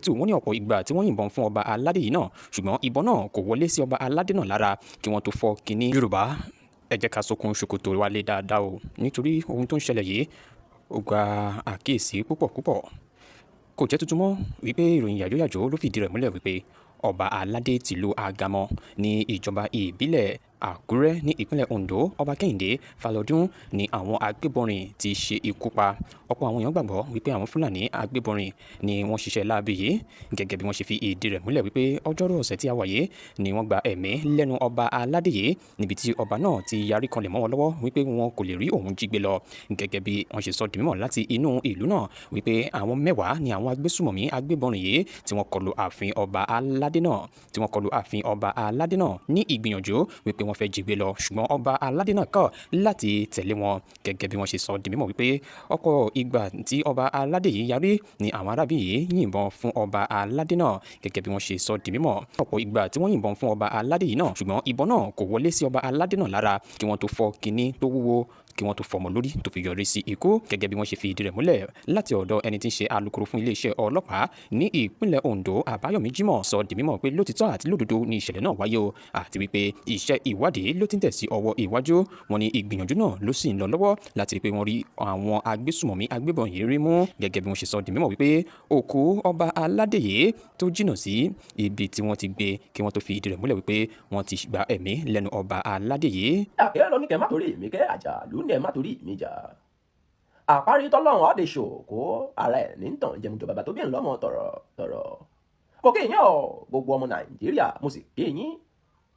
Tù wọ́n ní ọ̀pọ̀ ìgbà tí wọ́n yìnbọn fún ọba aládé yìí náà, ṣùgbọ́n ìbọn náà kò wọlé sí ọba aládé náà lára kí wọ́n tó fọ́ kínní. Yorùbá, ẹ jẹ́ ká sokun ṣòkòtò wálé dáadáa o, nítorí ohun tó ń ṣẹlẹ̀ yìí ó gba àkíyèsí púpọ̀ púpọ̀. Kò jẹ́ tuntun mọ́ wípé ìròyìn yàjóyàjó ló fìdí rẹ̀ múlẹ̀ wípé ọba aládé tìlú Àgàmọ ní ìjọba ìbílẹ̀ Àkúrẹ́ ní ìpínlẹ̀ Ondo, Ọba Kẹ́hìndé Falọ́dún, ní àwọn agbébọnrin ti ṣe ikú pa. Ọ̀pọ̀ àwọn èèyàn gbàgbọ́ wípé àwọn Fúlàní agbébọnrin ni wọ́n ṣiṣẹ́ láabi yìí, gẹ́gẹ́ bí wọ́n ṣe fi ìdí rẹ̀ múlẹ̀ wípé ọjọ́rú ọ̀sẹ̀ tí a wà yìí ni wọ́n gba ẹ̀mí lẹ́nu ọba aládé yìí, níbi tí ọba náà ti yarí kanlẹ̀ mọ́ wọn lọ́wọ́ wípé wọn kò lè rí òun jí gbé lọ. Gẹ́gẹ́ bí wọ́n ṣe sọ di mímọ̀ láti inú ìlú náà wípé àwọn 10 ni àwọn agbésùmọ̀mí agbébọnrin yìí tí wọ́n kọlu ààfin ọba aládé náà, tí wọ́n kọlu ààfin ọba aládé náà ní ìgbìyànjú wípé wọ́n fẹ́ jí gbé lọ, ṣùgbọ́n ọba aládé náà kọ̀ láti tẹ̀lé wọn. Gẹ́gẹ́ bí wọ́n ṣe sọ di mímọ̀ wípé ọ̀pọ̀ ìgbà tí ọba aládé yìí yarí ni àwọn arábí yìí yìnbọn fún ọba aládé náà. Gẹ́gẹ́ bí wọ́n ṣe sọ di mímọ̀, ọ̀pọ̀ ìgbà tí wọ́n yìnbọn fún ọba aládé yìí náà, ṣùgbọ́n ìbọn náà kò wọlé sí ọba aládé náà lára kí wọ́n tó fọ́ kinní tó wúwo, kí wọ́n tó fọmọ lórí tó fi yọrí sí ikú. Gẹ́gẹ́ bí wọ́n ṣe fi ìdí rẹ̀ múlẹ̀ láti ọ̀dọ̀ ẹni tí ń ṣe alukoro fún iléeṣẹ́ ọlọ́pàá ní ìpínlẹ̀ Ondo, Àbáyọ̀mí Jímọ̀, sọ di mímọ̀ pé lótìtọ́ àti lódodo ni ìṣẹ̀lẹ̀ náà wáyé o, àti wípé iṣẹ́ ìwádìí ló ti ń tẹ̀ sí ọwọ́ ìwájú. Wọn ní ìgbìyànjú náà ló sì ń lọ lọ́wọ́ láti rí pé wọ́n rí àwọn agbésùmọ̀mí agbébọn yìí rí mú. Gẹ́gẹ́ bí wọ́n ṣe sọ di mímọ̀ wípé òkú ọba aládé yìí tó jìnnà sí ibi tí wọ́n ti gbé kí wọ́n tó fi ìdí rẹ̀ múlẹ̀ wípé wọ́n ti gba ẹ̀mí lẹ́nu ọba aládé yìí. Àkẹ́rẹ́ lọ ní kẹ́ má torí mi kẹ́, àjàlú ní ẹ má torí mi jà. Àparí tọ́lọ́run ọ̀dẹ ṣòkó ara ẹ̀ ní tàn jẹmujọ bàbá tó bí ńlọ́mọ tọ̀rọ̀ tọ̀rọ̀. Mo kí yín o gbogbo ọmọ Nàìjíríà, mo sì kí yín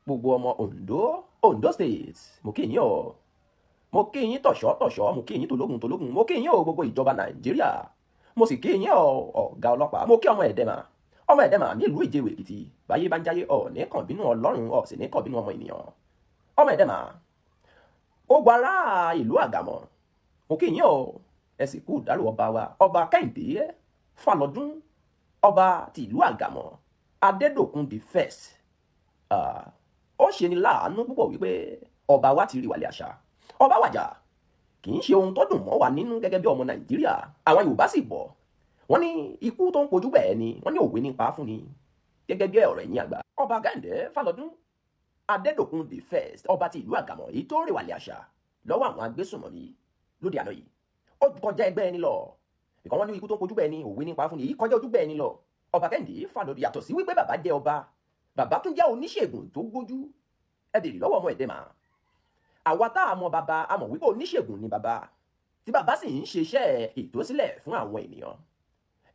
gbogbo ọmọ Ondo, Ondo State, mo kí yín o. Mo kí yín tọ̀ṣọ́ tọ̀ṣọ́, mo kí yín tológun tológun, mo kí yín o gbogbo ìjọba Nàìjíríà, mo sì kí yín o ọ̀gá ọlọ́pàá, mo kí ọmọ Ẹ̀dẹ́mà, ọmọ Ẹ̀dẹ́mà nílùú Ìjẹ̀wò Èkìtì. Báyé bá ń jáyé, ọ̀ ní kàn bínú Ọlọ́run, ọ̀ sì ní kàn bínú ọmọ ènìyàn. Ọmọ Ẹ̀dẹ́mà, gbogbo ará ìlú Àgàmọ̀, mo kí yín o, ẹ sì kú ìdárò ọba wa, ọba Kẹ́hìndé Falọ́dún, ọba ti ìlú Àgàmọ̀, Adédòkun the first. Ó ṣe ni láàánú púpọ̀ wípé ọba wa ti rí wàlẹ̀ àṣà, ọba wàjà. Kì í ṣe ohun tó dùn mọ́ wa nínú gẹ́gẹ́ bí ọmọ Nàìjíríà. Àwọn Yorùbá sì bọ̀, wọ́n ní ikú tó ń pojú bẹ́ẹ̀ ni, wọ́n ní òwe nípa fún ni, gẹ́gẹ́ bí ọ̀rọ̀ ẹ̀yìn àgbà. Ọba Kẹ́hìndé Falọ́dún, Adédòkun the first, ọba ti ìlú Àgàmọ̀ èyí tó rèwàlẹ̀ àṣà lọ́wọ́ àwọn agbésùnmọ̀mí lóde àná yìí, ó kọjá ẹgbẹ́ ẹni lọ. Ìkan wọn ní ikú tó ń pojú bẹ́ẹ̀ ni, òwe nípa fún ni, èyí kọjá ojú bẹ́ẹ̀ ni lọ. Ọba Kẹ́hìndé Falọ́dún, yàtọ̀ sí wípé bàbá jẹ́ ọba, bàbá tún jẹ́ oníṣègùn tó gbójú. Ẹ bèrè lọ́wọ́ ọmọ Ẹ̀dẹ́mà, àwa tá a mọ bàbá, a mọ̀ wípé oníṣègùn ni bàbá, tí bàbá sì ń ṣiṣẹ́ ìtúsílẹ̀ fún àwọn ènìyàn.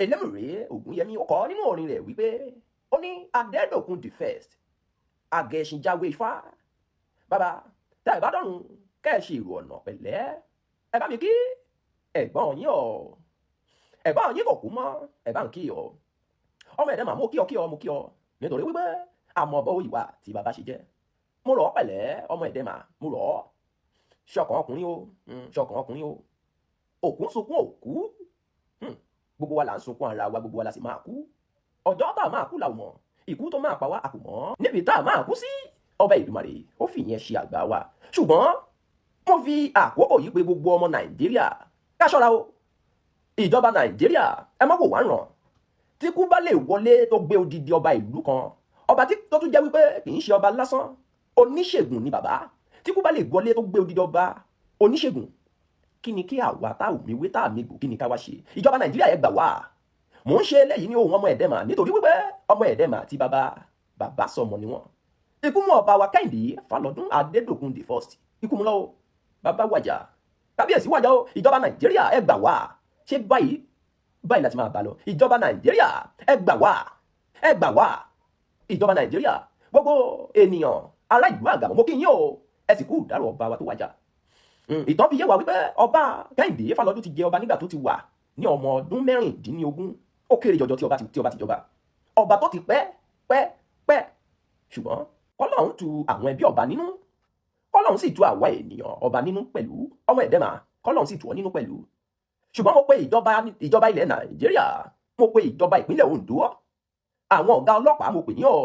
Elémùrè Ògúnyẹmí ó kọ nínú orin rẹ̀ wípé ó ní Adédòkun the first, agẹṣinjáwé ifá, bàbá tá ẹ bá dọ̀run kẹ́ ẹ ṣe èrò ọ̀nà pẹ̀lẹ́. Ẹ bá mi kí ẹ̀gbọ́n yín o, ẹ̀gbọ́n yín kò kú mọ́, ẹ bá ń kí ọ. Ọmọ Ẹ̀dẹ́mà, mo kí ọ, kí ọ, mo kí ọ, nítorí wípé àmọ́ bó ìwà tí bàbá ṣe jẹ́. Mo rọ̀ ọ́ pẹ̀lẹ́, ọmọ Ẹ̀dẹ́mà, mo rọ̀ ọ́. Ṣọkàn ọkùnrin o, ṣọkàn ọkùnrin o. Òkú ń sunkún òkú, gbogbo wa là ń sunkún ara wa, gbogbo wa la sì máa kú. Ọjọ́ tá a máa kú la ò mọ̀, ikú tó máa pa wá a kò mọ̀. Níbi tá a máa kú sí, ọba Èdùmàrè ó fi ìyẹn ṣe àgbà wa. Ṣùgbọ́n mo fi àkókò yìí pé gbogbo ọmọ Nàìjíríà ká ṣọ́ra o. Ìjọba Nàìjíríà, ẹ má wò wá ràn. Tí kú bá lè wọlé tó gbé odidi ọba ìlú kan, ọba tó tún jẹ́ wípé kì í ṣe ọba lásán, oníṣègùn ni bàbá, tí kú bá lè wọlé tó gbé odidi ọba oníṣègùn, kí ni kí àwa tá ò mi wé tá mi gbò, kí ni ká wá ṣe? Ìjọba Nàìjíríà, ẹ gbà wá. Mò ń ṣe eléyìí ní ohun ọmọ Ẹ̀dẹ́mà, nítorí wípé ọmọ Ẹ̀dẹ́mà àti bàbá bàbá sọmọ ni wọ́n. Ikú mú ọba wa Kẹ́hìndé Falọ́dún, Adédòkun the first, ikú mú lọ́wọ́. Bàbá wàjà, kábíyèsí wàjà o. Ìjọba Nàìjíríà, ẹ gbà wá. Ṣé báyìí báyìí láti máa bá lọ? Ìjọba Nàìjíríà, ẹ gbà wá, ẹ gbà wá. Ìjọba Nàìjíríà, gbogbo ènìyàn ará ìlú Àgàmọ̀, mo kí yín o, ẹ sì kú ìdárò ọba wa tó wàjà. Ìtàn fi yé wa wípé ọba Kẹ́hìndé Falọ́dún ti jẹ ọba nígbà tó ti wà ní ọmọ ọdún 16. Ó kéré jọjọ tí ọba ti jọba, ọba tó ti pẹ́ pẹ́ pẹ́. Ṣùgbọ́n kọ́lọ́hún tu àwọn ẹbí ọba nínú, kọ́lọ́hún sì tu àwa ènìyàn ọba nínú pẹ̀lú. Ọmọ Ẹ̀dẹ́mà, kọ́lọ́hún sì tu ọ nínú pẹ̀lú. Ṣùgbọ́n mo pe ìjọba ilẹ̀ Nàìjíríà, mo pe ìjọba ìpínlẹ̀ Ondo, àwọn ọ̀gá ọlọ́pàá, mo pè yín o.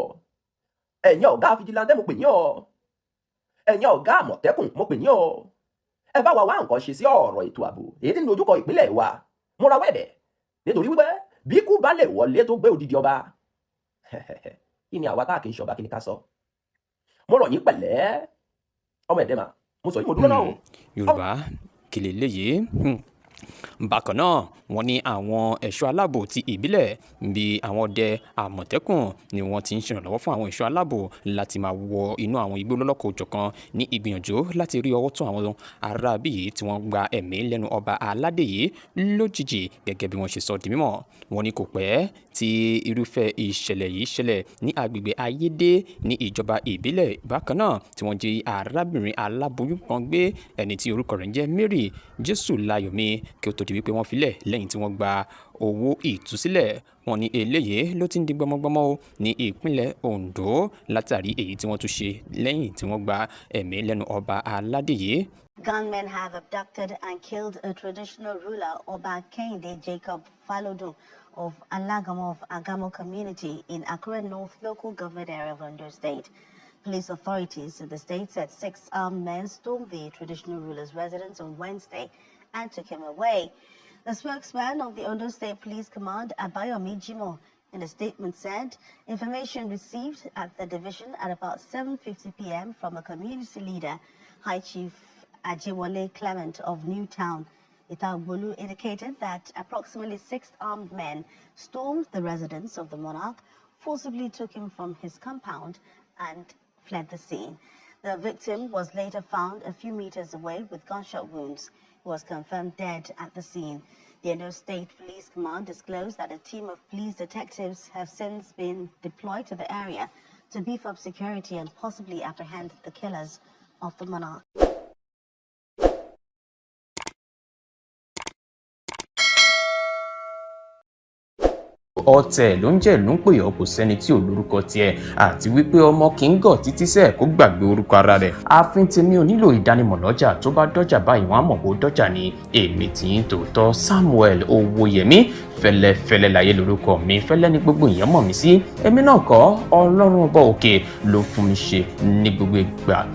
Ẹ̀yin ọ̀gá vigilante, mo pè yín o. Ẹ̀yin ọ̀gá Àmọ̀tẹ́kùn, mo pè yín o. Ẹ bá wa wá nǹkan ṣe sí ọ̀rọ̀ ètò ààbò èyí tí ń dojúkọ ìpínlẹ̀ wa. Mo rawọ́ ẹ̀bẹ̀ nítorí wípé Bí ikú bá lè wọlé tó gbé odidi ọba, kí ni àwa tá a kì í ṣọba, kí ni ká sọ? Mo rọ̀ yín pẹ̀lẹ́, ọmọ ẹ̀dẹ́mà, mo sọ yín, mo dúró náà o. Yorùbá kí leléyìí? Bákan náà, wọ́n ní àwọn ẹ̀ṣọ́ aláàbò ti ìbílẹ̀ bíi àwọn ọdẹ àmọ̀tẹ́kùn ni wọ́n ti ń ṣèrànlọ́wọ́ fún àwọn ẹ̀ṣọ́ aláàbò láti máa wọ inú àwọn igbó lọ́lọ́kan-ò-jọ̀kan ní ìgbìyànjú láti rí ọwọ́ tó àwọn aráabí yìí tí wọ́n gba ẹ̀mí lẹ́nu ọba aládé yìí lójijì. Gẹ́gẹ́ bí wọ́n ṣe sọ di mímọ̀, wọ́n ní kò pẹ́ tí irúfẹ́ ìṣẹ̀lẹ̀ yìí ṣẹlẹ̀ ní agbègbè Ayédè ní ìjọba ìbílẹ̀ bákan náà tí wọ́n jí arábìnrin aláboyún kan gbé, ẹni tí orúkọ rẹ̀ ń jẹ́ Mary Jésùláyọ̀mí, kí ó tó di wípé wọ́n filẹ̀ lẹ́yìn tí wọ́n gba owó ìtúsílẹ̀. Wọ́n ní eléyìí ló ti ń di gbọmọgbọmọ o ní ìpínlẹ̀ Ondo látàrí èyí tí wọ́n tún ṣe lẹ́yìn tí wọ́n gba ẹ̀mí lẹ́nu ọba aládé yìí. Gunmen have abducted and killed a traditional ruler, Oba Kehinde Jacob Falodun of Alagamo of Agamo community in Akure North local government area of Ondo State. Police authorities in the state said 6 armed men stormed the traditional ruler's residence on Wednesday and took him away. The spokesman of the Ondo State Police Command, Abayomi Jimoh, in a statement said information received at the division at about 7:50 p.m. from a community leader, High Chief Ajewole Clement of Newtown, Itagbolu, indicated that approximately 6 armed men stormed the residence of the monarch, forcibly took him from his compound and fled the scene. The victim was later found a few meters away with gunshot wounds. He was confirmed dead at the scene. The Edo State Police Command disclosed that a team of police detectives have since been deployed to the area to beef up security and possibly apprehend the killers of the monarch. Ọ̀tẹ̀ ló ń jẹ́ ló ń pè ọ́, kò sẹ́ni tí ò lórúkọ tiẹ̀, àti wípé ọmọ kì í gọ̀ títí sẹ́ẹ̀ kó gbàgbé orúkọ ara rẹ̀. Ààfin tèmi ò nílò ìdánimọ̀ lọ́jà, tó bá dọ́jà báyìí wọ́n á mọ̀ bó dọ́jà ni. Èmi tí ń tòótọ́ Samuel Owóyẹmí, fẹ́lẹ́fẹ́lẹ́ láyé lórúkọ mi, fẹ́lẹ́ ni gbogbo èèyàn mọ̀ mí sí. Èmi náà kọ́, Ọlọ́run ọba òkè ló fún mi ṣe ní gbogbo ìgbà.